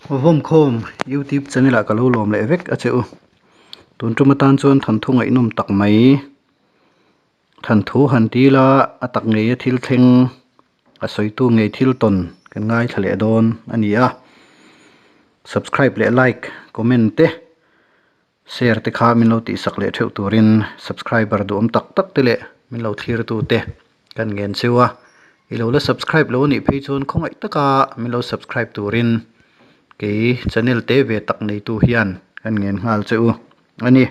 Vawmkhawm YouTube channel ah ka lo lawm leh vek a che u. Tun tum atan chuan thanthu ngaihnawm tak mai thanthu han ti ila a tak ngei a thil thleng a sawitu ngei thil tawn kan ngaithla leh dawn a ni a. Subscribe leh like comment te Share te kha min lo tihsak leh theuh turin subscriber duhawm tak tak te leh min lo thlirtu te kan ngen cheu a, i lo la subscribe lo anih phei chuan khawngaih taka min lo subscribe turin kei channel te ve tak neitu hian kan ngen nghal che u a ni.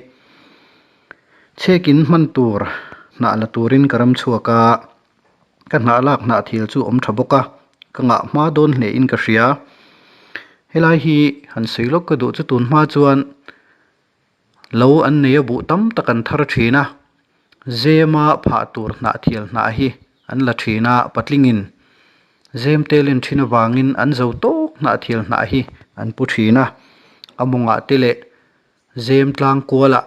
Chhekin hman tur hnah la turin ka ram chhuak a, ka hnah lak hnah thil chu awm tha bawk a, ka ngah hma dawn hle in ka hria. Helai hi han sawi lawk ka duh chu tun hma chuan lo an nei a buh tam tak an thar thin a, zema phah tur hnah thial hnah hi an la thin a, patlingin zem te len thin avangin an zo tawk hnah thial hnah hi an pu thin a, a mawngah te leh zem tlang kualah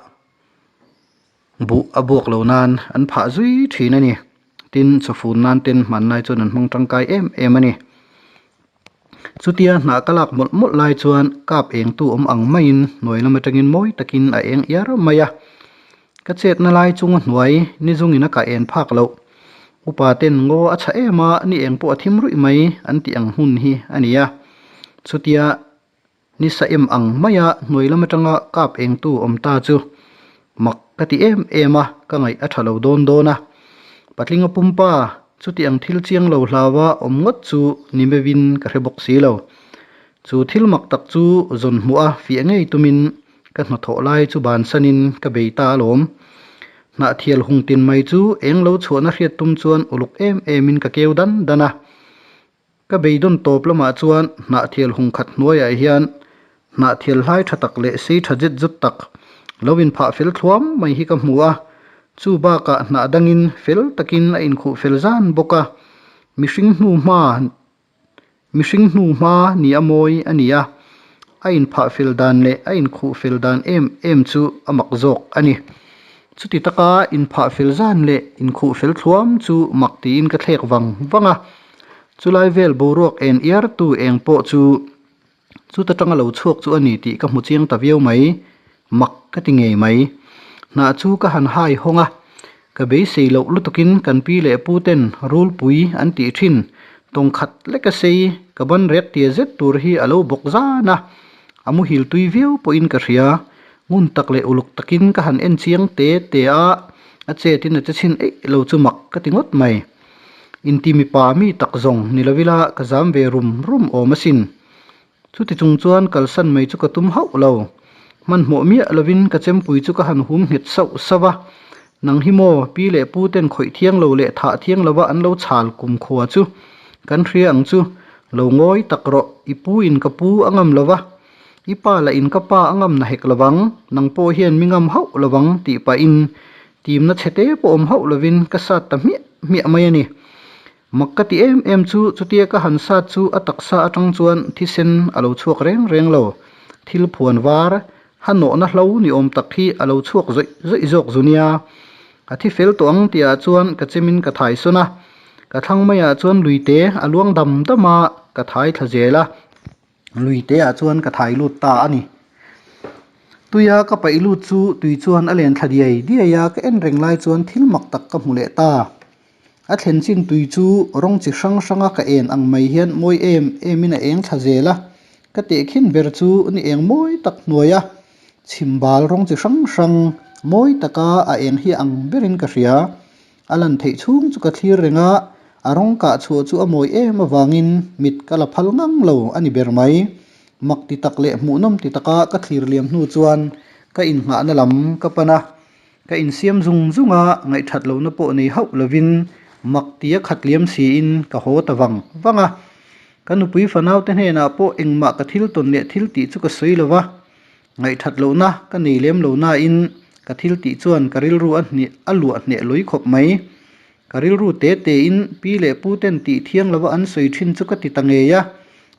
Buh a buak lo nan an phah zui thin a ni. Tin, chawfun nan ten hmanlai chuan an hmang tangkai em em a ni. Chutia hnah ka lak mawlh mawlh lai chuan kap eng tu awm ang maiin hnuai lam atangin mawi takin a eng iar mai a. Ka chetna lai chunga hnuai ni zungin a kah en phak loh. Upa ten ngaw a chha em a, ni eng pawh a thim ruih mai an tih ang hun hi a ni a. Chutia Ni sa em ang maia hnuai lam atanga kap engtu awm ta chu mak ka ti em em a, ka ngaih a tha lo dawn dawn a. Patlinga pumpa chuti ang thil chiang lo hlaua awm ngawt chu ni meuhin ka hre bawk si lo. Chu thil mak tak chu zawn hmuh a fiah ngei tumin ka hnathawh lai chu bansanin ka bei ta alawm. Hnahthial hung tin mai chu eng lo chhuahna hriat tum chuan uluk em emin ka keu dan dan a. Ka beidawn tawp lamah chuan hnahthial hung khat hnuaiah hian hnahthial hlai tha tak leh sei tha zet zut tak lo inphah fel thluam mai hi ka hmu a, chu bakah hnah dangin fel takin a inkhuh fel zan bawk a, mihring hnu hma mihring hnu hma ni a mawi a ni a, a inphah fel dan leh a inkhuh fel dan em em chu a mak zawk a ni. Chuti taka inphah fel zan leh inkhuh fel thluam chu mak tiin ka thlek vang vang a. Chulai vel boruak en iar tu eng pawh chu chuta tanga lo chhuak chu a ni tih ka hmu chiang ta viau mai, mak ka ti ngei mai. Hnah chu ka han hai hawng a, ka beisei loh lutukin kan pi leh pu ten rulpui an tih thin, tawng khat leka sei ka ban rek tia zet tur hi a lo bawk zan a, a muhil tui viau pawhin ka hria. Ngun tak leh uluk takin ka han en chiang te te a, a chetin a che chhin eih lo chu mak ka ti ngawt mai. Inti mipa mi tak zawng ni lo ila ka zam ve rum rum awm asin. Chuti chung chuan kalsan mai chu ka tum hauh lo. Hmanhmawh miah lovin ka chempui chu ka han hum nghet sauh sauh a. Nang hi maw pi leh pu ten khawih thiang lo leh thah thiang lova an lo chhal kum khua chu kan hria ang chu. Lo ngawi tak rawh, i pu in ka pu a ngam lova, i pa lah in ka pa a ngam na hek lovang, nang pawh hian mi ngam hauh lovang tih pahin Timna chhe te pawh awm hauh lovin ka sat ta hmiah hmiah mai a ni. Mak ka ti em em chu chutia ka han sat chu a taksa atang chuan thisen a lo chhuak reng reng lo. Thil phuan var, ha nawhna hlo ni awm tak hi a lo chhuak zawih zawih zawk zu nia. A thi fel tawh ang tihah chuan ka chemin ka thai sawn a. Ka thlang maiah chuan luite a luang dam dam a, ka thai thla zel a. Lui te ah chuan ka thai lut ta a ni. Tuia ka paih lut chu tui chuan a len thla diai diai a, ka en reng lai chuan thil mak tak ka hmu leh ta. A thlen chin tui chu rawng chi hrang hranga ka en ang mai hian mawi em em in a eng thla zel a, ka tehkhin ber chu ni eng mawi tak hnuai a, chhimbal rawng chi hrang hrang mawi taka a eng hi ang berin ka hria. A lan theih chhung chu ka thlir reng a, a rawng kah chhuah chu a mawi em avangin mit ka la phal ngang lo a ni ber mai. Mak ti tak leh hmuhnawm ti taka ka thlir liam hnu chuan ka innghahna lam ka pan a, ka insiam zung zung a, ngaihthat lohna pawh nei hauh lovin mak tia khat liam siin ka haw ta vang vang a. Ka nupui fanaute hnenah pawh engmah ka thil tawn leh thil tih chu ka sawi lo va, Ngaihthat lohna ka nei lem lo nain ka thil tih chuan ka rilru a hne a luah hneh lawih khawp mai. Ka rilru te tein pi leh pu ten tih thiang lova an sawi thin chu ka ti ta ngei a,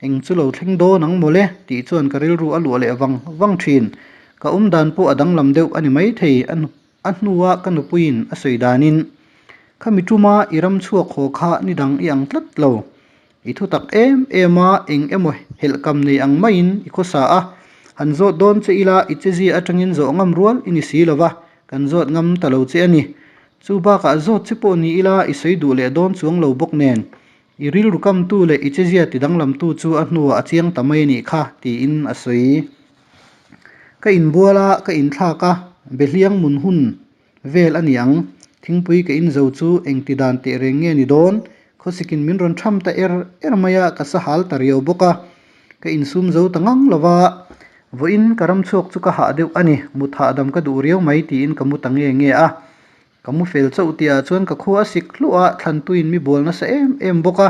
eng chu lo thleng dawn ang mawle tih chuan ka rilru a luah leh vang vang thin. Ka awm dan pawh a danglam deuh a ni maithei a a hnua ka nupuiin a sawi danin khami tuma i ram chhuak haw kha ni dang i ang tlat lo. I thu tak em em a, eng emaw Helhkam nei ang maiin i khawsa a, han zawt dawn che ila i chezia atangin zawh ngam rual i ni si lo va, kan zawt ngam ta lo che a ni. Chu bakah zawt che pawh ni ila i sawi duh leh dawn chuang lo bawk nen, i rilru kamtu leh i chezia ti danglamtu chu a hnuah a chiang ta mai a nih kha, tiin a sawi. Ka inbual a, ka inthlak a, Behliang mun hun vel a ni ang. Thingpui ka in zo chu engti dan teh reng nge ni dawn? Khawsikin min rawn tham ta er er mai a, ka sahal ta riau bawk a. Ka insum zo ta ngang lo va, vawiin ka ram chhuak chu ka hah deuh a ni, mut hahdam ka duh riau mai tiin ka mu ta nge nge a. Ka mu fel chauh tihah chuan ka khua a sik hluah a, thlantuiin mi bual nasa em em bawk a.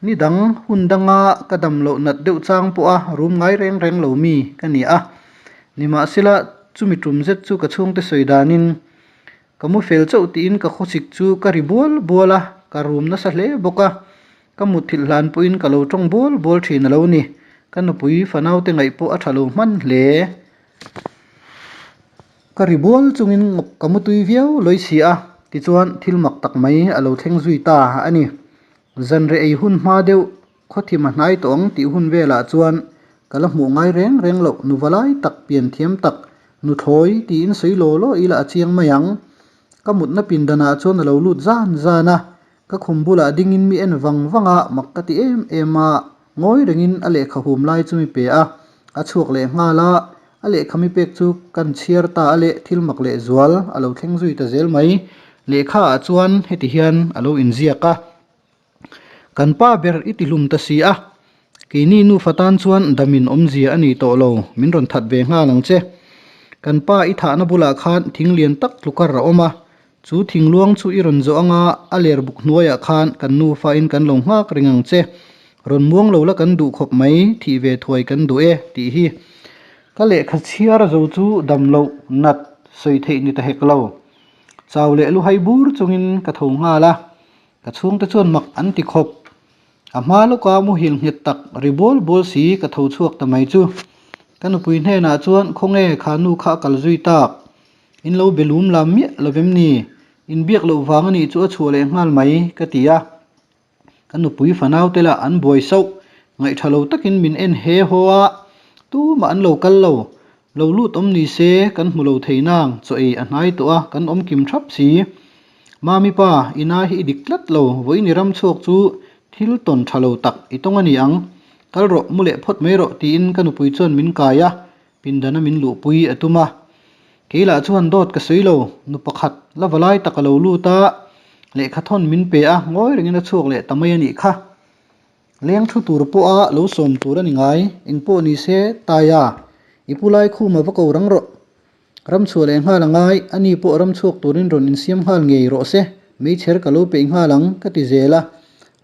Ni dang hun danga ka dam loh nat deuh chang pawha rum ngai reng reng lo mi ka ni a. Nimahsela, chumi tum zet chu ka chhungte sawi danin ka mu fel chauh tiin ka khawchik chu ka ri bual bual a, ka rum nasa hle bawk a. Ka mutthilh hlan pawhin ka lo tawng bual bual thin a lo ni. Ka nupui fanaute ngaih pawh a tha lo hman hle. Ka ri bual chungin ka mu tui viau lawi si a, tichuan thil mak tak mai a lo thleng zui ta a ni. Zanre ei hun hma deuh khawthim a hnai tawh ang tih hun velah chuan ka la hmuh ngai reng reng loh nuva lai tak pian thiam tak nuthlawi tiin sawi law law ila a chiang mai ang. Ka mutna pindanah chuan a lo lut zan zan a, ka khum bulah dingin mi en vang vang a, mak ka ti em em a, ngawi rengin a lehkha hum lai chu mi pe a, a chhuak leh nghal a, A lehkha mi pek chu kan chhiar ta a leh thil mak leh zual a lo thleng zui ta zel mai. Lehkha ah chuan heti hian a lo inziak a, Kan pa ber i ti hlum ta si a, keini nufa tan chuan damin awmzia a ni tawh lo, min rawn that ve nghal ang che. Kan pa i thahna bulah khan thing lian tak tlukar a awm a, chu thing luang chu i rawn zawh anga a ler buk hnuaiah khan kan nufa in kan lo nghak reng ang che. Rawn muang lo la kan duh khawp mai, thih ve thuai kan duh e, tih hi. Ka lehkha chhiar zo chu dam loh nat sawi theih ni ta hek lo. Chau leh luhai bur chungin ka tho nghal a, ka chhungte chuan mak an ti khawp. A hma lawka muhil nghet tak ri bual bual si ka tho chhuak ta mai chu. Ka nupui hnenah chuan khawnge kha nu kha a kal zui tak. In lo be lum lam miah lo vem ni? Inbiak loh vang a nih chu a chhuah leh nghal mai, ka ti a. Ka nupui fanau te lah an buai sauh, ngaihtha lo takin min en he haw a, tumah an lo kal lo. Lo lut awm ni se kan hmu lo thei nang, chaw ei a hnai tawh a, kan awm kim thap si. Mami pa, i na hi i dik tlat lo, vawiin i ram chhuak chu thil tawn tha lo tak i tawng a ni ang. Kal rawh, mu leh phawt mai rawh tiin ka nupui chuan min kai a, Pindana min luhpui a tum a, kei lah chuan dawt ka sawi lo, nu pakhat la va lai tak a lo lut a, lehkha thawn min pe a, ngawi rengin a chhuak leh ta mai a nih kha. Leng thu tur pawha lo sawm tur a ni ngai, eng pawh ni se, Taia, i pu lai khuma va ko rang rawh. Ram chhuah leh nghal a ngai, ani pawh ram chhuak turin rawn insiam nghal ngei rawh se, meichher ka lo peih nghal ang, ka ti zel a,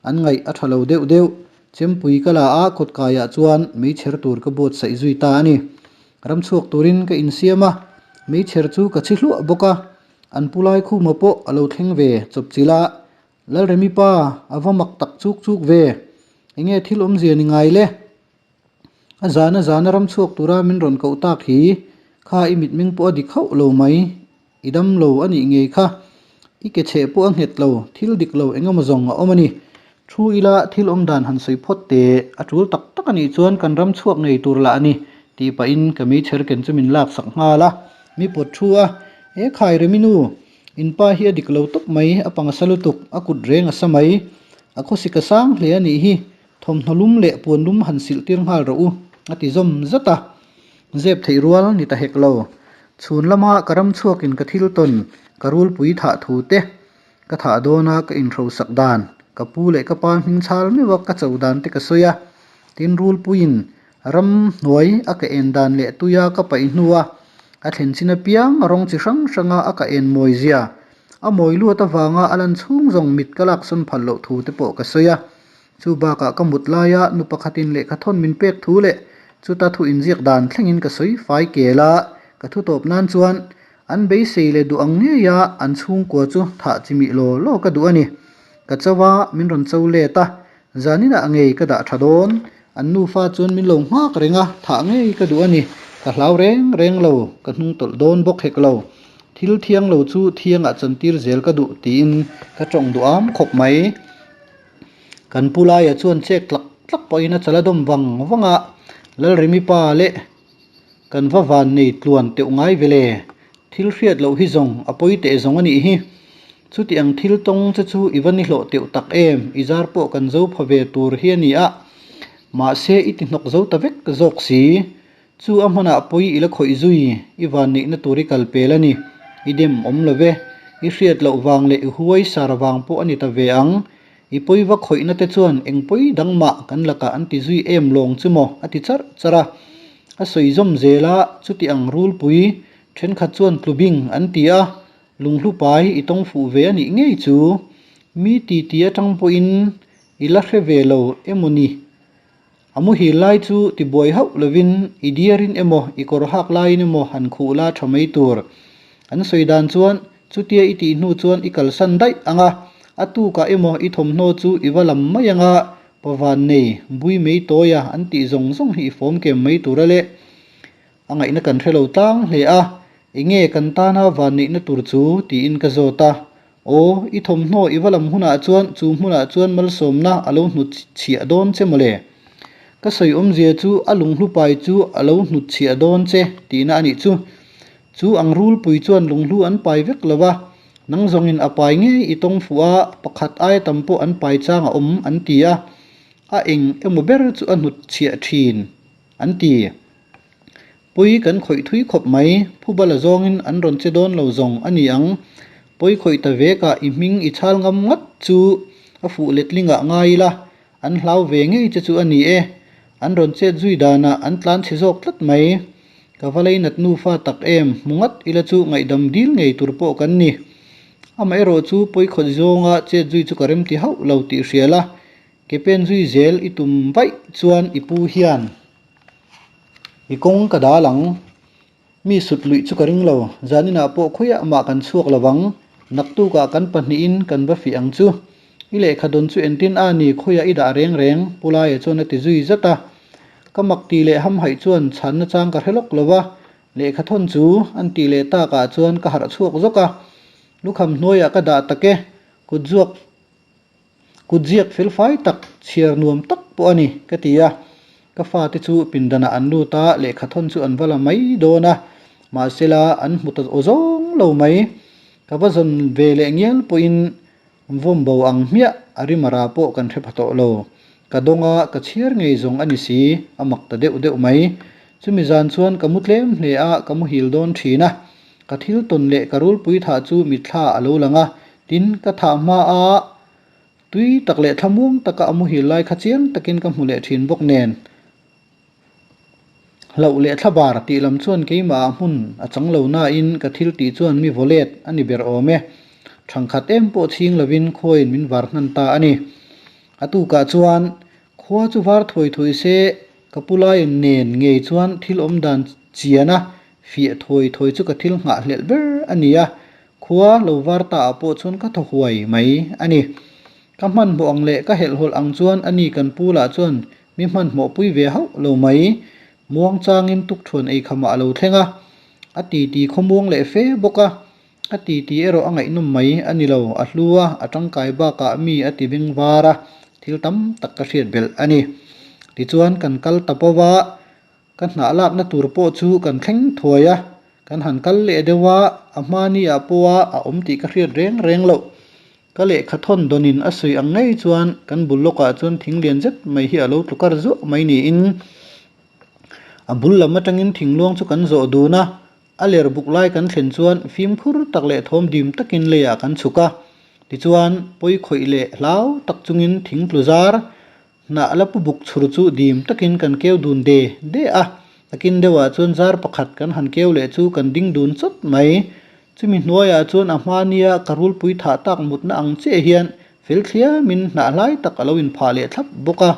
an ngaih a tha lo deuh deuh. Chempui ka la a, kawtkaiah chuan meichher tur ka buatsaih zui ta a ni. Ram chhuak turin ka insiam a, meichher chu ka chhi hluah bawk a. An pu lai khuma pawh a lo thleng ve chawpchilh a, Lalremi pa, a va mak tak chuk chuk ve, enge thil awmzia ni ngai le? A zana zana ram chhuak tura min rawn koh tak hi, kha i mitmeng pawh a dik hauh lo mai. I dam lo a nih ngei kha. I ke chheh pawh a nghet lo, thil dik lo eng emaw zawng a awm a ni. Thu ila thil awm dan han sawi phawt teh, a tul tak tak a nih chuan kan ram chhuak ngei tur lah a ni, tih pahin ka meichher ken chu min lak sak nghal a. Mi pawt thu a, He khai Remi nu, in pa hi a dik lo tawp mai, a pang a sa lutuk, a kut reng a sa mai, a khawsik a sang hle a nih hi, Thawmhnaw lum leh puan lum han silh tir nghal rawh u, a ti zawm zat a. Zep theih rual ni ta hek lo. Chhun lama ka ram chhuakin ka thil tawn, ka rulpui thah thu te, ka thah dawna ka inhrosak dan, ka pu leh ka pa hming chhal meuha ka cho dan te ka sawi a. Tin, rulpuiin ram hnuai a ka en dan leh tuia ka paih hnua a thlen chin apiang rawng chi hrang hranga a ka en mawi zia, a mawi luat avanga a lan chhung zawng mit ka laksawn phal loh thu te pawh ka sawi a. Chu bakah ka mut laia nu pakhatin lehkha thawn min pek thu leh chuta thu inziak dan thlengin ka sawi fai kel a, ka thu tawp nan chuan an beisei leh duh ang ngeia an chhungkua chu thah chi mih law law ka duh a ni. Ka cho a, min rawn cho let a, zaninah ngei ka dah tha dawn, an nufa chuan min lo nghak reng a, thah ngei ka duh a ni, ka hlau reng reng lo, ka hnung tawlh dawn bawk hek lo, thil thiang lo chu thiangah chantir zel ka duh tiin ka tawng duh am khawp mai. Kan pu laia chuan chek tlak tlak pawhin a chal a dawm vang vang a, Lalremi pa leh kan va van nei tluan teuh ngai ve le, thil hriat loh hi zawng a pawi teh zawng a nih hi. Chuti ang thil tawng che chu i va ni hlawh teuh tak em, i zar pawh kan zo pha ve tur hi a ni a, mahse i ti hnawk zo ta vek zawk si. Chu a hmanah pawi i la khawih zui, i vanneihna tur i kal pel a ni. I dem awm lo ve. I hriat loh vang leh i huai sar vang pawh a ni ta ve ang. I pawi va khawihna te chuan eng pawi dang mah kan lakah an ti zui em lawng chu maw? a ti charh charh a. A sawi zawm zel a, chuti ang rulpui thenkhat chuan tlubing an ti a, lunghlu pai i tawng fuh ve a nih ngei chu. Mi titi atang pawhin i la hre ve lo emaw ni? A muhil lai chu tibuai hauh lovin i diarin emaw i kawr hak laiin emaw han khuh la tha mai tur. An sawi dan chuan chutia i tih hnu chuan i kalsan daih ang a, a tukah emaw i thawmhnaw chu i va lam mai ang a, pavan nei, bui mei tawia an tih zawng zawng hi i fawm kem mai tur a le. A ngaihna kan hre lo tlang hle a, enge kan tana vanneihna tur chu tiin ka zawt a, Aw, i thawmhnaw i va lam hunah chuan chu hmunah chuan malsawmna a lo hnut chhiah dawn che mawle. Ka sawi awmzia chu a lunghlu pai chu a lo hnut chhiah dawn che tihna a nih chu. Chu ang rulpui chuan lunghlu an pai vek lo va, nang zawngin a pai ngei i tawng fuh a, pakhat aia tam pawh an pai chang a awm an ti a, a eng emaw ber chu a hnut chhiah thin an ti. Pawi kan khawih thui khawp mai, phubala zawngin an rawn che dawn lo zawng a ni ang. Pawi khawih ta vekah i hming i chhal ngam ngat chu a fuh letlingah ngai ila, an hlau ve ngei che chu a ni e. An rawn chet zui danah an tlan chhe zawk tlat mai. Ka va lei nat nufa tak em, hmu ngat ila chu ngaihdam dil ngei tur pawh kan ni. Amaherawh chu pawi khawih zawnga chet zui chu ka remti hauh lo tih hria la, ke pen zui zel i tum vaih chuan i pu hian. I kawng ka dal ang. Mi sut luih chu ka ring lo. Zaninah pawh khawiah mah kan chhuak lo vang. Naktukah kan pahnihin kan va fih ang chu. I lehkha dawn chu entin a ni khawiah i dah reng reng, Pu Laia chuan a ti zui zat a. Ka mak tih leh hamhaih chuan chhanna chang ka hre lawk lo va. Lehkha thawn chu an tih leh takah chuan ka harh chhuak zawk a. Lukham hnuaiah ka dah tak e, kut zuak. Kut ziak felfai tak, chhiar nuam tak pawh a ni, ka ti a. Ka fate chu pindanah an lut a, lehkhathawn chu an va la mai dawn a, mahsela an hmu ta aw zawng lo mai. Ka va zawn ve leh ngial pawhin vawm bo ang hmiah a rimara pawh kan hre pha tawh lo. Ka dawng a, ka chhiar ngei zawng a ni si, a mak ta deuh deuh mai. Chumi zan chuan ka mu tlem hle a, ka muhil dawn thin a. Ka thil tawn leh ka rulpui thah chu mitthla a lo lang a, tin, ka thah hma a tui tak leh thlamuang taka a muhil lai kha chiang takin ka hmu leh thin bawk nen. Hlauh leh thlabar tih lam chuan keimah ah hmun a chang lo nain ka thil tih chuan mi vaw let a ni ber awm e. Thangkhat em pawh chhing lovin khuain min var hnan ta a ni. A tukah chuan khua chu var thuai thuai se Ka pu laiin nen ngei chuan thil awm dan chian a, fiah thawi thawi chu ka thil nghahhlelh ber a ni a, khua lo var ta ah pawh chuan ka thaw huai mai a ni. Ka hmanhmawh ang leh ka helhhawlh ang chuan a ni kan pu lah chuan mi hmanhmawh pui ve hauh lo mai. Muang changin tukthuan eikhamah a lo thleng a, a titi khawmuang leh fe bawk a, A titi erawh a ngaihnawm mai a ni lo, a hlu a, a tangkai bakah mi a ti beng var a, thil tam tak ka hriat belh a ni. Tichuan kan kal ta pawh a, ka hnah lakna tur pawh chu kan thleng thuai a, kan han kal leh deuh a, a hmani ah pawh a a awm tih ka hriat reng reng loh. Ka lehkha thawn dawnin a sawi ang ngei chuan kan bul lawkah chuan thing lian zet mai hi a lo tlu kar zuah mai niin a bul lam atangin thingluang chu kan zawh dun a, A ler buk lai kan thlen chuan fimkhur tak leh thawm dim takin leiah kan chhuk a, tichuan pawi khawih leh hlau tak chungin thing tlu zar hnah la pu buk chhur chu dim takin kan keu dun de de a, takin deuhah chuan zar pakhat kan han keu leh chu kan ding dun chawt mai. Chumi hnuaiah chuan a hmania ka rulpui thah tak mutna ang chiah hian fel thliamin hnah hlai tak a lo inphah leh thlap bawk a.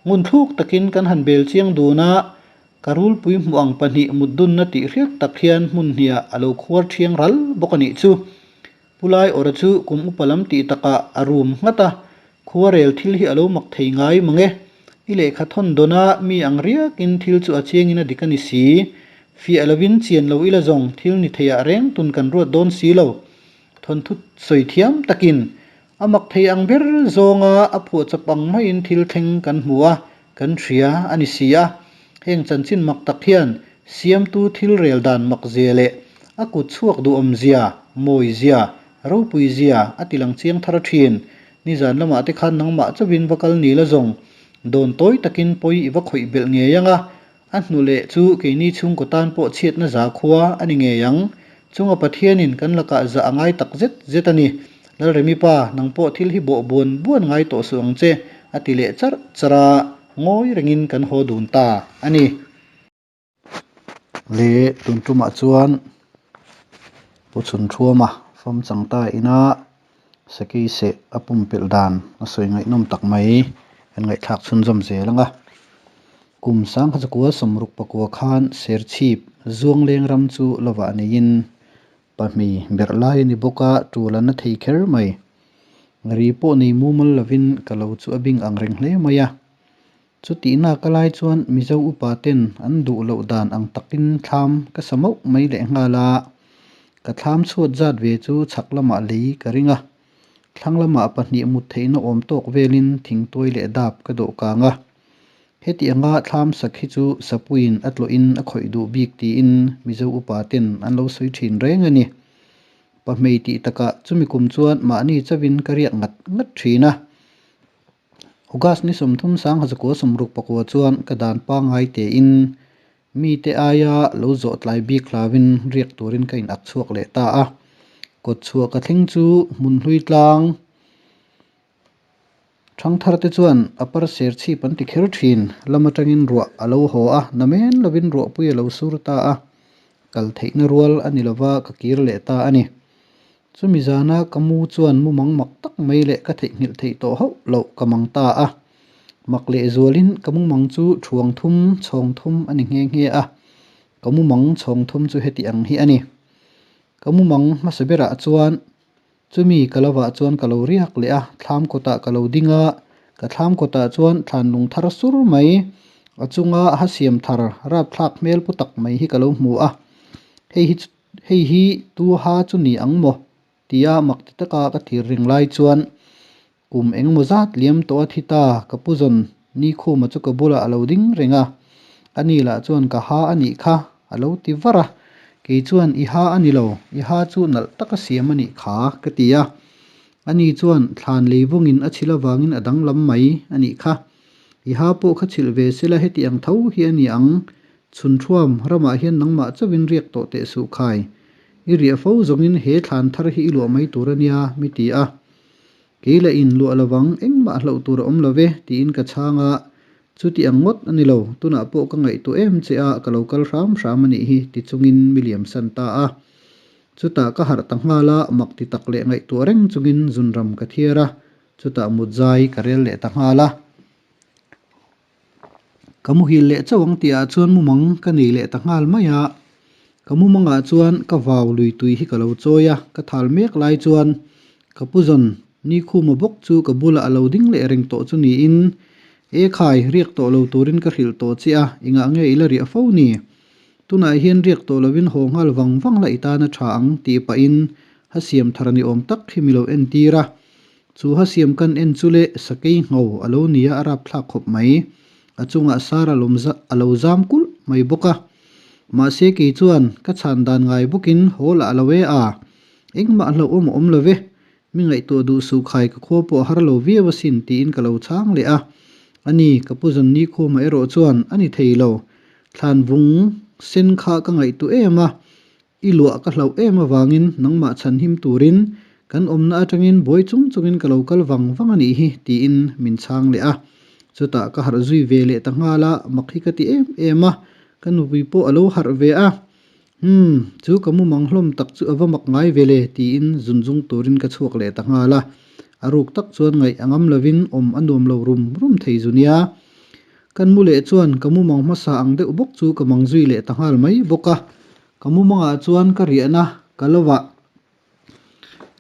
Ngunthluk takin kan han bel chiang dun a, ka rulpui hmuh ang pahnih mut dunna tih hriat tak hian hmun hniah a lo khuar thiang ral bawk a nih chu. Pu Lai Awra chu kum upa lam tih takah a rum nghat a, khuarel thil hi a lo mak thei ngai mang e. I lehkha thawn dawn a, mi ang riakin thil chu a chiangin a dik a ni si. Fiah lovin chian lo ila zawng thil ni theiah reng tun kan ruat dawn si lo. Thawnthu sawi thiam takin. A mak thei ang ber zawnga a phuahchawp ang maiin thil thleng kan hmu a, kan hria a ni si a. Heng chanchin mak tak hian siamtu thil rel dan mak zia leh a kut chhuak duhawm zia, mawi zia, ropui zia a ti lang chiang thar thin. Nizan lamah te khan nangmah chauhin va kal ni la zawng, dawn tawi takin pawi i va khawih belh ngei ang a, A hnu leh chu keini chhungkaw tan pawh chhiatna za khua a ni ngei ang. Chunga Pathianin kan lakah zah a ngai tak zet zet a ni. Lalremi pa, nang pawh thil hi bawh buan buan ngai tawh suh ang che, a ti leh charh charh a, ngawi rengin kan haw dun ta a ni. Le tun tumah chuan Pu Chhunthuama fam chang ta ina Sakei seh a pumpelh dan a sawi ngaihnawm tak mai kan ngaihthlak chhunzawm zel ang a. Kum sangkhat zakua sawmruk pakua khan Serchhip Zuangleng ram chu lovah neiin pahmi berh lai a ni bawk a, tul an la thei kher mai. Ri pawh nei mumal lovin ka lo chu a bing ang reng hle mai a. Chutihna ka lai chuan Mizo upa ten an duh loh dan ang takin thlam ka sa mauh mai leh nghal a, ka thlam chhuat zat ve chu chhak lamah lei ka ring a, thlang lamah pahnih mut theihna awm tawk velin thingtuai leh dap ka dawh kang a. Heti anga thlam sak hi chu sapuiin a tlawhin a khawih duh bik tiin Mizo upa ten an lo sawi thin reng a ni. Pahmei tih takah chumi kum chuan mahni chauhin ka riak ngat ngat thin a. August ni 30 sangha 60 pakua chuan ka dan pangngai tein mite aia lo zawh tlai bik hlauin riak turin ka in ak chhuak leh ta a. Kawt chhuah ka thleng chu hmun hlui tlang thangthar te chuan a par ser chhip an ti kher thin. Lam atangin ruah a lo haw a, namen lovin ruahpui a lo sur ta a. Kal theihna rual a ni lova ka kir leh ta a ni. Chumi zana ka mu chuan mumang mak tak mai leh ka theihnghilh theih tawh hauh loh ka mang ta a. Mak leh zualin ka mumang chu thuang thum, chhawng thum a ni nghe nghe a. Ka mumang chhawng thum chu heti ang hi a ni. Ka mumang hmasa berah chuan chumi ka lovah chuan ka lo riak leh a, thlam kawtah ka lo ding a, ka thlam kawtah chuan thlan lung thar sur mai, a chunga ha siam thar rapthlak hmel pu tak mai hi ka lo hmu a. Hei hi chu Hei hi tu ha chu ni ang maw? tia mak ti taka ka thir ring lai chuan kum engemaw zat liam tawh a thi ta, ka pu zawn Nikhuma chu ka bulah a lo ding reng a, ani lah chuan ka ha a nih kha a lo ti var a, kei chuan i ha a ni lo, i ha chu nalh taka siam a nih kha ka ti a, ani chuan thlan lei vawngin a chhil avangin a danglam mai a nih kha, i ha pawh kha chhilh ve sela heti ang tho hi a ni ang, Chhunṭhuam, ramah hian nangmah chauhin riak tawh teh suh khai. I riah fo zawngin he thlan thar hi i luah mai tur a nia, mi ti a. Kei lah in luah lovang, engmah hlauh tur a awm lo ve, tiin ka chhang a. Chuti ang ngawt a ni lo, tunah pawh ka ngaihtuah em che a, ka lo kal hram hram a nih hi, ti chungin mi liam san ta a. Chutah ka harh ta nghal a, mak ti tak leh ngaihtuah reng chungin zunram ka thiar a, chutah mut zai ka rel leh ta nghal a. Ka muhil leh chauh ang tihah chuan mumang ka nei leh ta nghal mai a, ka mumangah chuan ka vau lui tui hi ka lo chawi a, ka thal mek lai chuan ka pu zawn Nikhuma bawk chu ka bulah a lo ding leh reng tawh chu niin, E khai, riak tawh lo turin ka hrilh tawh che a, engah nge i la riah fo ni? Tunah hian riak tawh lovin haw nghal vang vang la i tan a tha ang tih pahin ha siam thar ni awm tak hi mi lo entir a. Chu ha siam kan en chu le sakei ngho a lo nia a rapthlak khawp mai. A chungah sar a lawm a lo zam kulh mai bawk a. Mahse kei chuan ka chhan dan ngai bawkin haw lah lo e a. Engmah hlauhawm a awm lo ve. Mi ngaihtuah duh suh khai ka khua pawh a har lo viau asin tiin ka lo chhang leh a. Ani, ka pu Zanni Khuma erawh chuan a ni thei lo. Thlan vung sen kha ka ngaihtuah em a. I luah ka hlauh em avangin nangmah chhan him turin kan awmna atangin buai chung chungin ka lo kal vang vang a nih hi tiin min chhang leh a. Chutah ka harh zui ve leh ta nghal a, mak hi ka ti em em a, ka nupui pawh a lo harh ve a. Umm, chu ka mumang hlawm tak chu a va mak ngai ve le tiin zun zung turin ka chhuak leh ta nghal a. A ruk tak chuan ngaih a ngam lovin awm a nuam lo rum rum thei zu nia. Kan mu leh chuan ka mumang hmasa ang deuh bawk chu ka mang zui leh ta nghal mai bawk a. Ka mumangah chuan ka riahna ka lo vah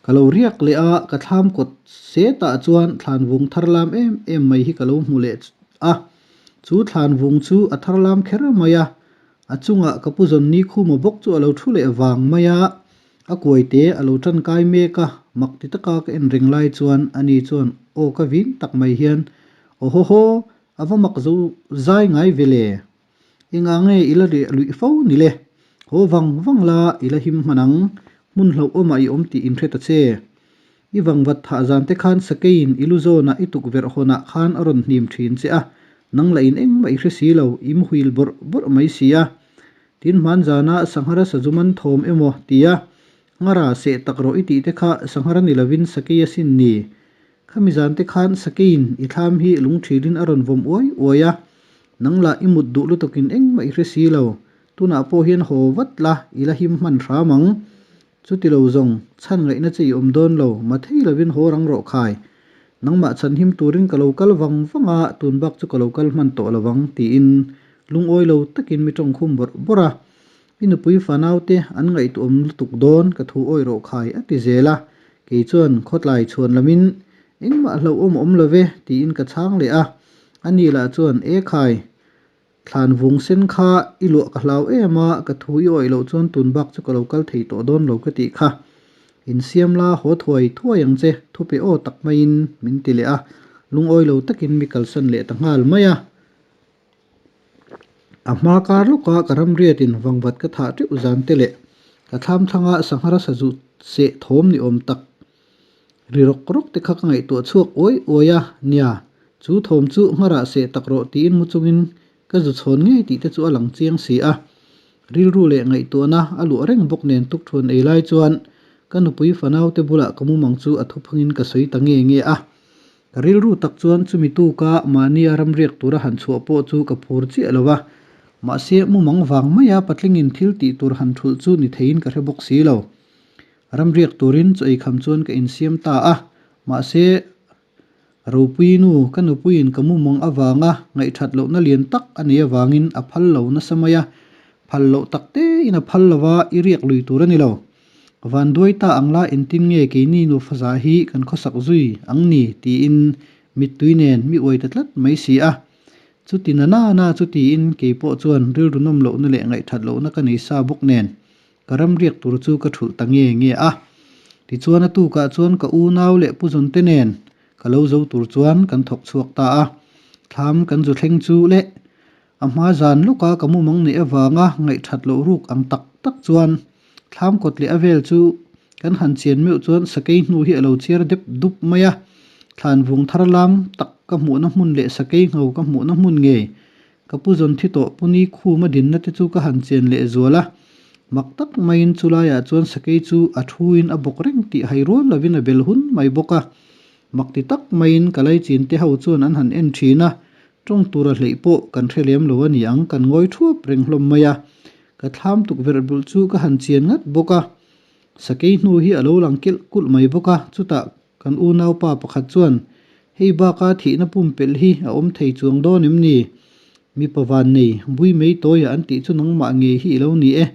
ka lo riak leh a, ka thlam kawt setah chuan thlan vung thar lam em em mai hi ka lo hmu leh a. Chu thlan vung chu a thar lam kher mai a, a chungah ka pu zawn ni khuma bawk chu a lo thu leh vang mai a, a kuaite a lo tan kai mek a. Mak ti taka ka en reng lai chuan ani chuan aw ka vin tak mai hian, Aw haw haw, a va mak zo zai ngai ve le. Engah nge i la reh luih fo ni le? Haw vang vang la i la him hman ang, hmun hlauhawmah i awm tih inhre ta che. I vangvat thah zan te khan sakeiin i lu zawnah i tukverh hawnah khan a rawn hnim thin che a, nang lah in engmah i hre si lo, i muhil bawrh bawrh mai si a. Tin hman zana sanghara sazu man thawm emaw tia nghara seh tak rawh i tih te kha sanghara ni lovin sakei a sin ni. Khami zan te khan sakeiin i thlam hi lungthilin a rawn vawm uai uai a, nang lah i mut duh lutukin engmah i hre si lo, tunah pawh hian haw vat la i la him hman hram ang. Chuti lo zawng, chhan ngaihna che i awm dawn lo, ma thei lovin haw rang rawh khai. Nangmah chhan him turin ka lo kal vang vang a, tun bak chu ka lo kal hman tawh lo vang, tiin lungawi lo takin mi tawng khum bawrh bawrh a. I nupui fanaute an ngaihtuahawm lutuk dawn, ka thu awih rawh khai, a ti zel a. Kei chuan khawtlai chhuan lamin, Engmah hlauhawm awm lo ve, tiin ka chhang leh a. Ani lah chuan, E khai, Thlan vung sen kha i luah ka hlau em a, ka thu i awih loh chuan tun bak chu ka lo kal thei tawh dawn lo ka tih kha. Insiam la haw thuai thuai ang che, thupe aw tak maiin min ti leh a, lungawi lo takin mi kalsan leh ta nghal mai a. A hma kar lawka ka ramriatin vangvat ka thah teuh zan te leh ka thlam thlanga sanghara sazu seh thawm ni awm tak Ri rawk rawk te kha ka ngaihtuah chhuak uai uai a, nia, chu thawm chu ngharah seh tak rawh tiin mu chungin ka zu chhawn ngei tih te chu a lang chiang si a. Rilru leh ngaihtuahna a luah reng bawk nen tukthuan ei lai chuan ka nupui fanau te bulah ka mumang chu a thuphungin ka sawi ta nge nge a. Ka rilru tak chuan chumi tuka mahnia ramriak tura han chhuah pawh chu ka phur chiah lo a, mahse mumang vang maia patlingin thil tih tur han thulh chu ni theiin ka hre bawk si lo. Ramriak turin chaw eikham chuan ka insiam ta a, mahse Ropuii nu ka nupuiin ka mumang avanga ngaihthat lohna lian tak a nei avangin a phal lo nasa mai a, phal loh tak tein a phal lo va, i riak lui tur a ni lo. Vanduai ta ang la engtin nge keini nufa zah hi kan khawsak zui ang ni tiin mittui nen mi uai ta tlat mai si a. Chuti na na na chu tiin keipawh chuan rilru nawm lohna leh ngaihthat lohna ka nei sa bawk nen Ka ramriak tur chu ka thulh ta nge nge a. Tichuan a tukah chuan ka unau leh Pu Zawnte nen ka lo zo tur chuan kan thawk chhuak ta a. Thlam kan zu thleng chu le a hma zan lawka ka mumang neih avanga ngaihthat loh ruk ang tak tak chuan thlam kawt leh a vel chu kan han chian meuh chuan sakei hnu hi a lo chiar dep dup mai a. Thlan vung thar lam tak ka hmuhna hmun leh sakei ngho ka hmuhna hmun ngei Ka pu zawn thi tawh puni khum a dinna te chu ka han chian leh zual a, mak tak maiin chulaiah chuan sakei chu a thuin a bawk reng tih hai rual lovin a bel hun mai bawk a. Mak ti tak maiin ka laichin te ho chuan an han en thin a, tawng tura hleih pawh kan hre lem lo a ni ang, kan ngawi thuap reng hlawm mai a. Ka thlam tukverh bulh chu ka han chian ngat bawk a, sakei hnu hi a lo lang kelh kulh mai bawk a, chutah Kan unaupa pakhat chuan, Hei baka thihna pumpelh hi a awm thei chuang dawn em ni? Mipa van nei, bui mei tawia an tih chu nangmah ngei hi i lo ni e.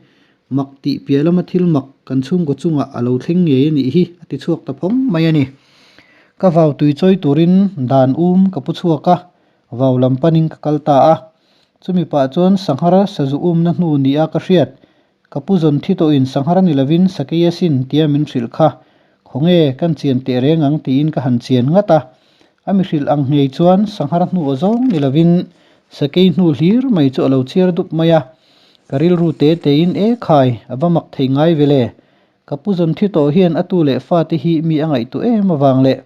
Mak tih piah lama thil mak kan chhungkaw chungah a lo thleng ngei a nih hi, a ti chhuak ta phawng mai a ni. Ka vau tui chawi turin dan um ka pu chhuak a, vau lam panin ka kal ta a. Chumi pah chuan sanghar sazu umna hnu nia ka hriat, Ka pu zawn thi tawhin sanghar ni lovin sakei asin tia min hrilh kha, khawnge kan chian teh reng ang tiin ka han chian ngat a. A mi hrilh ang ngei chuan sanghar hnu aw zawng ni lovin sakei hnu hlir mai chu a lo chhiar dup mai a. Ka rilru te tein e khai, a va mak thei ngai ve le. Ka pu zawn thi tawh hian a tu leh fate hi mi a ngaihtuah em avang leh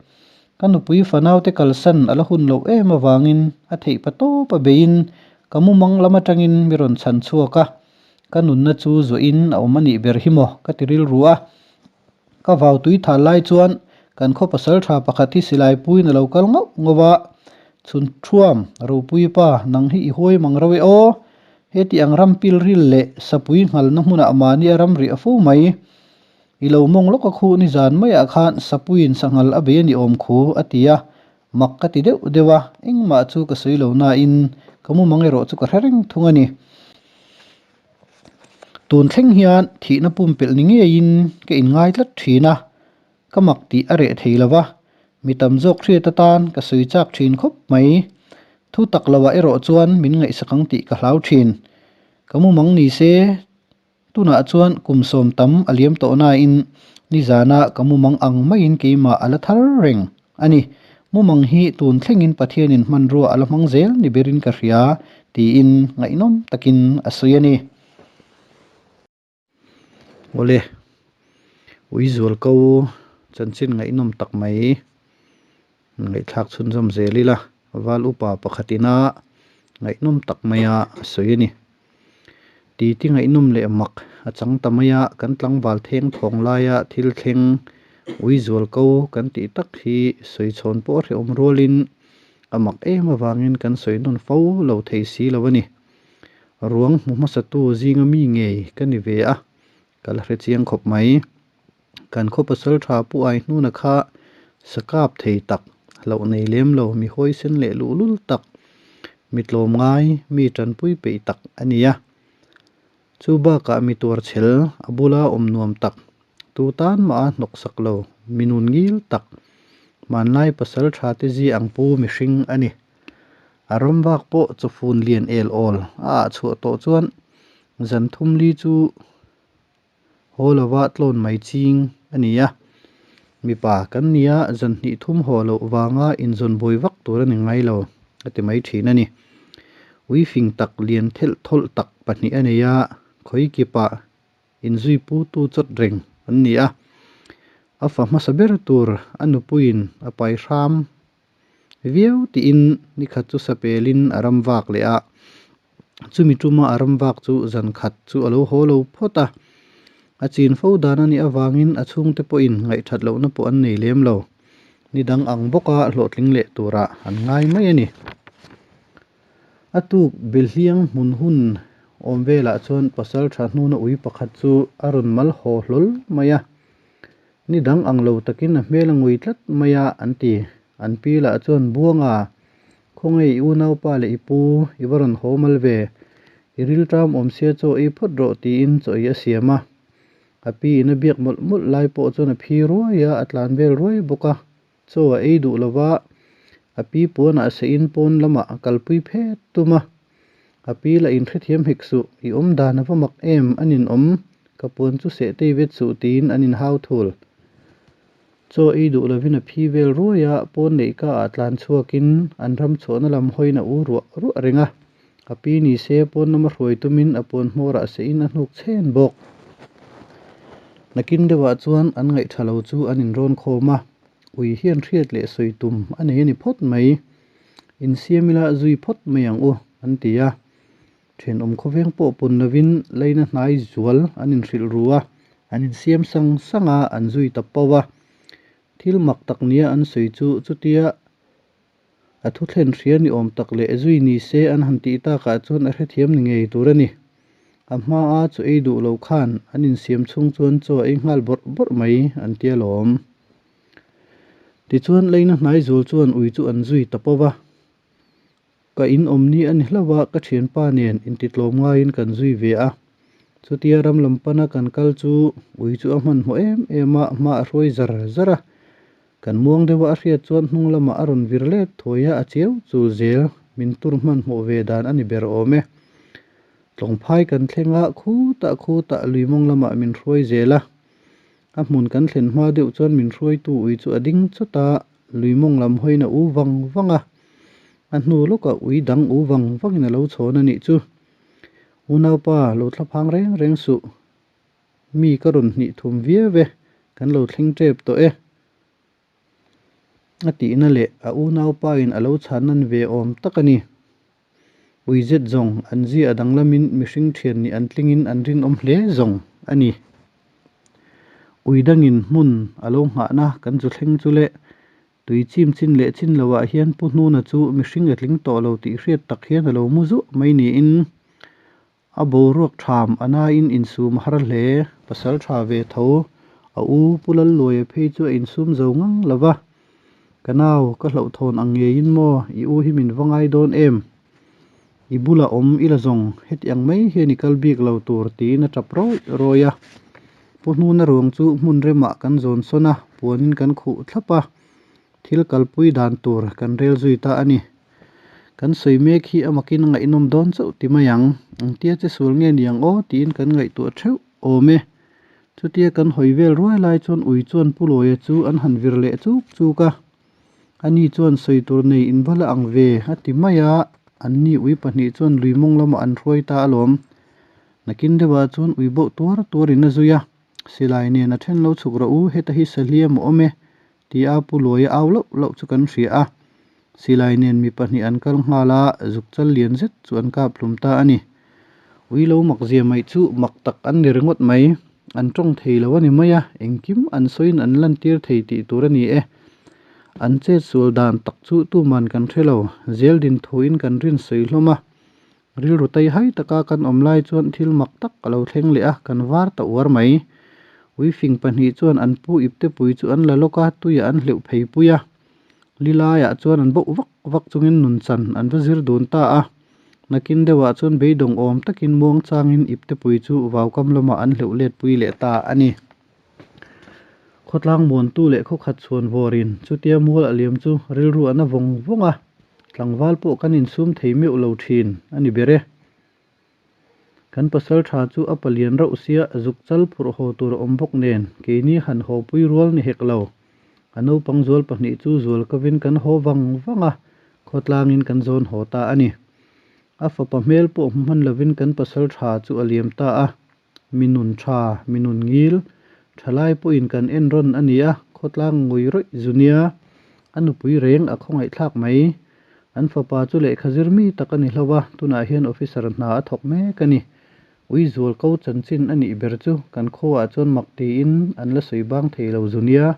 ka nupui fanaute kalsan a la hun loh em avangin a theih pa tawp a beiin ka mumang lam atangin mi rawn chhan chhuak a. Ka nunna chu zuahin a awm a nih ber hi maw? ka ti rilru a. Ka vau tui thal lai chuan kan khaw pasal tha pakhat hi silai puiin a lo kal ngauh ngauh a, Chhun thuam, ropui pa, nang hi i huai mang rauh e aw. Heti ang ram pil ril leh sapui nghalna hmunah mahni a ram rih a fo mai. I lo mawng lawk a khuh nizan maiah khan sapuiin sanghal a bei a ni awm khu, a ti a. Mak ka ti deuh deuh a, engmah chu ka sawi lo nain ka mumang erawh chu ka hre reng thung a ni. Tun thleng hian thihna pumpelh ni ngeiin ka inngai tlat thin a, ka mak tih a reh thei lo va, mi tam zawk hriat atan ka sawi chak thin khawp mai. Thu tak loah erawh chuan min ngaihsak ang tih ka hlau thin. Ka mumang ni se Tunah chuan kum sawm tam a liam tawh nain Nizana ka mumang ang maiin keimah a la thar reng a ni. Mumang hi tun thlengin Pathianin hmanrua a la hmang zel ni berin ka hria, tiin ngaihnawm takin a sawi a ni. Awle, ui zual ko chanchin ngaihnawm tak mai ngaihthlak chhunzawm zel ila val upa pakhatina ngaihnawm tak maia a sawi a ni. Titi ngaihnawm leh mak a chang ta mai a, kan tlangval theng thawng laia thil thleng ui zual ko kan tih tak hi sawi chhawn pawh a hrehawm rualin a mak em avangin kan sawi nawn fo lo thei si lo a ni. Ruang hmu hmasatu zinga mi ngei ka ni ve a, ka la hre chiang khawp mai. Kan khaw pasal tha Pu Aihnuna kha sa kap thei tak, hlauh nei lem lo, mi hawisen leh luhlul tak, mi tlawm ngai, mi tanpui peih tak a ni a. Chu bakah mi tuarchhel, a bula awm nuam tak, tu tan mah a hnawk sak lo, mi nun ngil tak, hmanlai pasal tha te zi ang pu mihring a ni. A ram vak pawh chawfun lian el awl a ah chhuah tawh chuan zan thum li chu haw lova tlawn mai ching a ni a. Mipa kan nia zan hnih thum haw loh vanga inzawn buai vak tur a ni ngai lo a ti mai thin a ni. Ui fing tak lian thelh thawlh tak pahnih a nei a, khawi kipah inzui putu chawt reng an ni a. A fa hmasa ber tur a nupuiin a pai hram viau tiin nikhat chu sapelin a ram vak leh a, chumi tuma a ram vak chu zan khat chu a lo haw lo phawt a, a chin fo dan a nih avangin a chhungte pawhin ngaihthat lohna pawh an nei lem lo, ni dang ang bawka hlawhtling leh turah an ngai mai a ni. A tuk Belhliang hmun hun awm velah chuan pasal tha hnuna ui pakhat chu a rawn mal haw hlawl mai a. Ni dang ang lo takin a hmel a ngui tlat mai a, an ti. An pi lah chuan, Buanga, khawnge i unaupa leh i pu, i va rawn haw mal ve. I rilṭam awm sia chaw ei phawt rawh, tiin chaw ei a siam a. A pi in a biak mawlh mawlh lai pawh chuan a phi ruai a, a tlan vel ruai bawk a. Chaw a ei duh lova, a pi puanah seiin pawn lamah a kalpui phet tum a. A pi lah inhrethiam hek suh, i awm dan a va mak em, a ninawm, ka puan chu seh tei vet suh tiin an inhau thul. Chaw ei duh lovin a phi vel ruai a, pawn leh ka ah tlan chhuakin an ram chhuahna lam hawiin a u ruah ruah reng a. A pi ni se pawn lama hruai tumin a puan hmawrah seiin a hnuk chhen bawk. Nakin deuhah chuan an ngaihtha lo chu an inrawn khawm a, ui hian hriat leh sawi tum a nei a ni phawt mai. Insiam ila zui phawt mai ang u, an ti a. Thenawm khawveng pawh pun lovin leina hnai zual an inhrilh ru a, an insiam sang sang a, an zui ta pauh a. Thil mak tak nia an sawi chu chutia A thu thlen hria ni awm tak leh zui ni se an han tih takah chuan a hrethiam ni ngei tur a ni. A hmaa chaw ei duh lo khan an insiam chhung chuan chaw a ei nghal bawrh bawrh mai an tia lawm. Tichuan leina hnai zul chuan ui chu an zui ta pawh va. Ka in awm ni a ni hlauh a, ka thianpa nen intitlawm ngaiin kan zui ve a. Chutia ram lam pana kan kal chu ui chu a hmanhmawh em em a, hma a hruai zar zar a. Kan muang deuha a hriat chuan hnung lamah a rawn vir let thuai a, a chiau chu zel min tur hmanhmawh ve dan a ni ber awm e. Tlawngphai kan thleng a, khutah khutah lui mawng lamah min hruai zel a. A hmun kan thlen hma deuh chuan min hruaitu ui chu a ding chawt a, lui mawng lam hawiin a u vang vang a. A hnu lawkah ui dang u vang vangin a lo chhawn a nih chu. Unaupa, lo thlaphang reng reng suh. Mi ka rawn hnih thum viau e, kan lo thleng tep tawh e. A tihna leh a unaupain a lo chhan nan ve awm tak a ni. Ui zet zawng an zia a danglamin mihring thian nih an tlingin an rinawm hle zawng a ni. Ui dangin hmun a lo nghahna kan zu thleng chu le, tui chim chin leh chin loah hian Pu Hnuna chu mihring a tling tawh lo tih hriat tak hian a lo mu zuah mai niin A boruak tham a naiin insum a har hle. Pasal tha ve tho. A u Pu Lalluaia phei chu a insum zo ngang lo va. Ka nau, ka hlauhthawn ang ngeiin maw, i u hi min va ngai dawn em? I bula awm i la zawng, heti ang mai hian i kal bik lo tur tiin a tap rawih rawih a. Pu Hnuna ruang chu hmun remah kan zawn sawn a, puanin kan khuh thlap a. Thil kalpui dan tur kan rel zui ta a ni. Kan sawi mek hi a makin a ngaihnawm dawn chauh ti mai ang. Engtia che sual nge ni ang aw tiin kan ngaihtuah theuh awm e. Chutia kan hawi vel ruai lai chuan ui chuan Pu Lawia chu an han vir leh chuk chuk a. Ani chuan sawi tur nei in va la ang ve a ti mai a, anni ui pahnih chuan lui mawng lamah an hruai ta alawm. Nakin deuhah chuan ui bauh tuar tuarin a zui a, Silai nen a then lo chhuk rawh u, heta hi sahliam a awm e tia Pu Luaia au lauh lauh chu kan hria a. Silai nen mi pahnih an kal nghal a, zuk chal lian zet chu an kap hlum ta a ni. Ui lo mak zia mai chu mak tak an ni ringawt mai. An tawng thei lo a ni mai a, engkim an sawiin an lantir thei tih tur a ni e. An chet sual dan tak chu tuman kan hre lo, zeldin thuin kan rin sawi hlawm a. Rilru tai hai taka kan awm lai chuan thil mak tak a lo thleng leh a, kan var ta uar mai. Uifing pahnih chuan an pu iptepui chu an la lawk a, tuiah an hleuh phei pui a. Li laiah chuan an bauh vak vak chungin nun chan an va zir dun ta a. Nakin deuhah chuan beidawng awm takin muang changin iptepui chu vaukam lamah an hleuh let pui leh ta a ni. Khawtlang muantu leh khawkhat chhuan vawrin chutia mual a liam chu rilru a na vawng vawng a, tlangval pawh kan insum thei meuh lo thin a ni ber e. Kan pasal tha chu a palian rauh sia zuk chal phurh haw tur a awm bawk nen keini han haw pui rual ni hek lo. A naupang zual pahnih chu zual kovin kan haw vang vang a, khawtlangin kan zawn haw ta a ni. A fapa hmel pawh hmu hman lovin kan pasal tha chu a liam ta a, Mi nun tha, mi nun ngil, thalai pawhin kan en rawn a ni a, khawtlang ngawi rawih zu nia, a nupui reng a khawngaihthlak mai. An fapa chu lehkha zir mi tak a ni hlauh a, tunah hian officer hna a thawk mek a ni. Ui zual ko chanchin a nih ber chu kan khuaah chuan mak tiin an la sawi bang thei lo zu nia.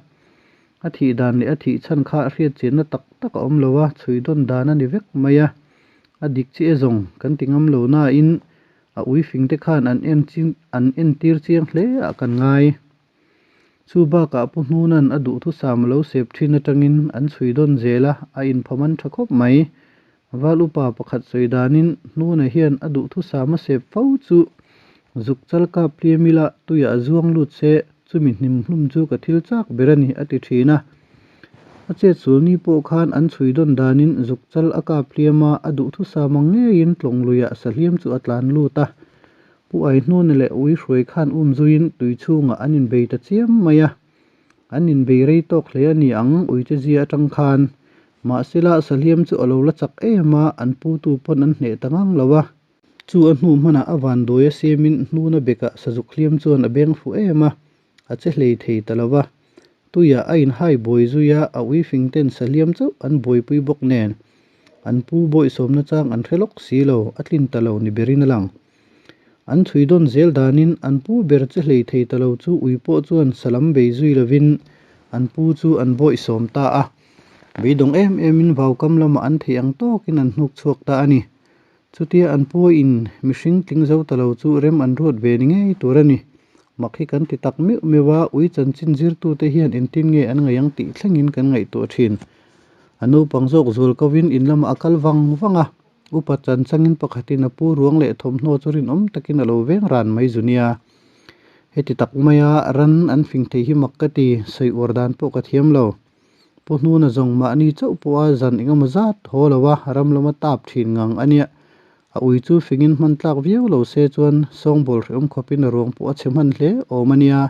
A thih dan leh a thih chhan kha hriat chianna tak tak a awm lo a, chhui dawn dan a ni vek mai a. A dik chiah zawng kan ti ngam lo nain A ui fing te khan an en an entir chiang hle ah kan ngai. Chu bakah Pu Hnuna'n a duhthusam a lo sep thin atangin an chhui dawn zel a, a inphaman tha khawp mai. Val upa pakhat sawi danin Hnuna hian a duhthusam a sep fo chu zuk chal kap hliam ila tuiah zuang lut se chumi hnim hlum chu ka thil chak ber a ni a ti thin a. A chetsul ni pawh khan an chhui dawn danin zuk chal a kap hliam a, a duhthusam ang ngeiin tlawng luiah sahliam chu a tlan lut a. Pu Aihnuna leh Ui Hruai khan um zuiin tui chhungah an inbei ta chiam mai a. An inbei rei tawk hle a ni ang ui che zia atang khan. Mahsela sahliam chu a lo la chak em a, an putu pawn an hneh ta ngang lo a. Chu a hnu hmanah a vanduai a siamin hnuna bekah sazuk hliam chuan a beng fuh em a. A che hlei thei ta lo va, tuiah a inhai buai zui a, a uifing ten sahliam chauh an buaipui bawk nen an pu bawihsawmna chang an hre lawk si lo, a tlin ta lo ni berin a lang. An chhui dawn zel danin an pu ber che hlei thei ta lo chu ui pawh chuan salam bei zui lovin an pu chu an bawihsawm ta a, beidawng em emin vaukam lamah an theih ang tawkin an hnuk chhuak ta a ni. Chutia an puain mihring tling zo ta lo chu rem an ruat ve ni ngei tur a ni. Mak hi kan ti tak meuh meuh a, ui chanchin zirtute hian engtin nge an ngaih ang tih thlengin kan ngaihtuah thin. A naupang zawk zual kovin in lamah a kal vang vang a, upa chan changin pakhatin a pu ruang leh thawmhnaw chu rinawm takin a lo veng ran mai zu nia. Heti tak maia ran an fing thei hi mak ka ti, sawi uar dan pawh ka thiam lo. Pu Hnuna zawng mahni chauh pawha zan engemaw zat haw lo a, ram lama tap thin ngang a nia. A ui chu fingin hman tlak viau lo se chuan sawngbawl hrehawm khawpin a ruang pawh a chhe hman hle awm a nia.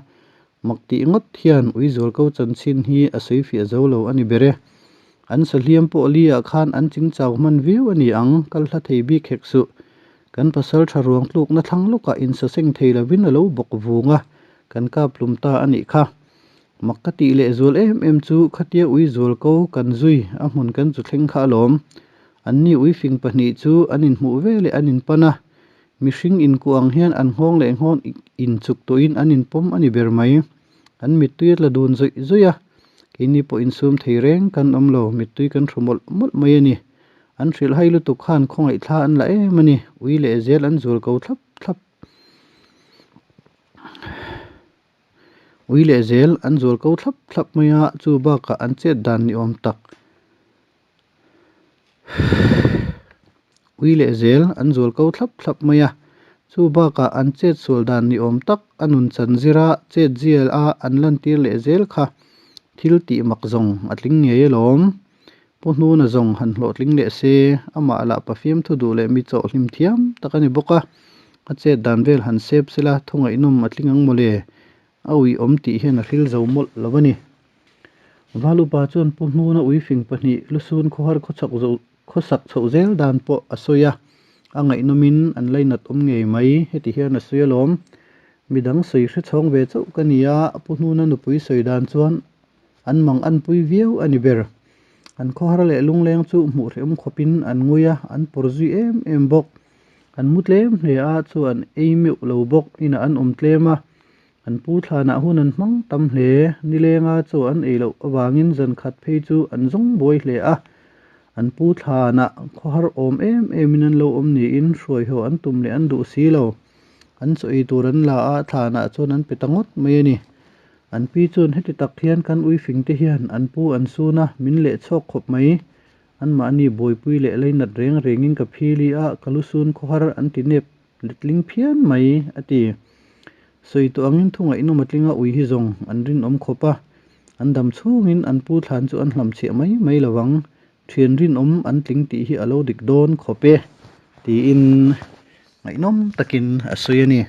Mak tih ngawt hian ui zualko chanchin hi a sawi fiah zo lo a ni ber e. An sahliam pawh li ah khan an ching chau hman viau a ni ang, kal hla thei bik hek suh. Kan pasal tha ruang tlukna thlang lawkah insaseng thei lovin a lo bawk vung a, kan kap hlum ta a nih kha. Mak ka tih leh zual em em chu khatia ui zual ko kan zui a hmun kan chu thleng kha alawm. Anni ui fing pahnih chu an inhmuh ve leh an inpan a, mihring inkuah ang hian an nghawng leh nghawng inchuk tawhin an inpawm a ni ber mai. An mittui a tla dun zawih zawih a, keini pawh insum thei reng kan awm lo, mittui kan hru mawlh mawlh mai a ni. An hrilhhai lutuk khan khawngaihthla an la em a ni, ui leh zel an zual ko thlap thlap. Ui leh zel an zual ko thlap thlap mai a, chu bakah an chet dan ni awm tak. Ui leh zel an zual ko thlap thlap mai a, chu bakah an chet sual dan ni awm tak a nun chan zira chet zial a an lantir leh zel kha thil tih mak zawng a tling ngei alawm. Pu Hnuna zawng han hlawhtling leh se, amah lah pafiam thu duh leh mi chawh hlim thiam tak a ni bawk a, a chet dan vel han sep sela thungaihnawm a tling ang mawle. A ui awm tih hian a hril zo mawlh lo a ni. Valupa chuan Pu Hnuna uifing pahnih lusun khawhar khawchhak zo khawsak chhoh zel dan pawh a sawi a, a ngaihnawmin an lainat awm ngei mai, heti hian a sawi alawm. Midang sawi hre chhawng ve chauh ka ni a, Pu Hnuna nupui sawi dan chuan an mang anpui viau a ni ber. An khawhar leh lungleng chu hmuh hrehawm khawpin an ngui a, an pawr zui em em bawk. An mu tlem hle a, chu an ei meuh lo bawk, inah an awm tlem a, An pu thlanah hun an hmang tam hle. Nilenga chaw an ei loh avangin zan khat phei chu an zawng buai hle a. An pu thlanah khawhar awm em emin an lo awm niin hruai haw an tum leh an duh si lo. An chaw ei tur an la a, thlanah chuan an pe ta ngawt mai a ni. An pi chuan heti tak hian kan uifing te hian an pu an sun a, min leh chhawk khawp mai. Anmahni buaipui leh leinat reng rengin ka phili a, ka lu sun khawhar an ti nep Letling phian mai, a ti. Sawi tawh angin thu ngaihnawm a tlinga ui hi zawng an rinawm khawp a, an dam chhungin an pu thlan chu an hlamchhiah mai mai lo vang, thian rinawm an tling tih hi a lo dik dawn khawp e, tiin ngaihnawm takin a sawi a ni.